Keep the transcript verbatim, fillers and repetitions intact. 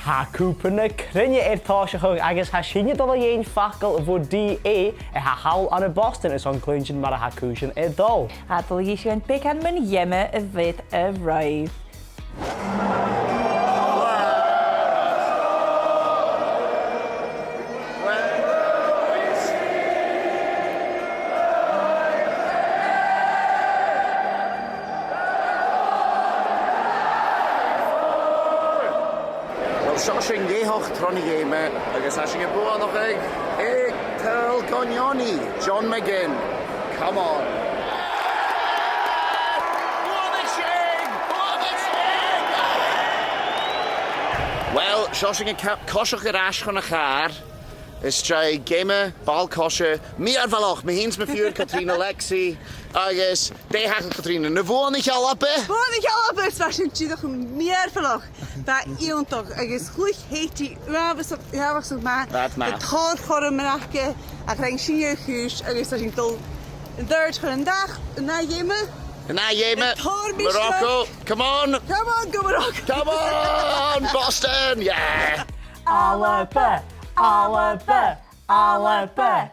Tha Cupa na Cruinne air tòiseachadh agus tha sinne a' dol a dh'fhaighinn facal bho D A a tha thall ann am Boston airson cluinntinn mar a tha cùisean a' dol. Tha e a' dol a dh'innse dhuinn beagan mun gheama a bhios a' ruith. Uill, seo sinn dh'fheuch tron a' gheama, agus tha sinn a' buannachadh aig Tailgeannan, John McGinn. Come on. Buannaich sinn! Buannaich sinn! Uill, seo sinn a' ca-, coiseachd air ais chun a' chàr. Is e geama ball-coise mìorbhaileach, mi fhìn 's mo phiuthar Catrìona Lexy, agus dè thachair, Catrìona? An do bhuannaich Alba? Bhuannaich Alba, is bha sinn dìreach mìorbhaileach. Bha e iongantach agus chluich Haiti uabhas-, uabhasach math. Bha iad math. Bha tòrr chothroman aca, ach rinn sinne a' chùis agus tha sinn a' dol an dàrna chun an dà-, an dà gheama. An dà gheama. Tòrr mis-, Morocco. Come on. Come on, gu Morocco. Come on, Boston. Yeah. Alba, Alba, Alba.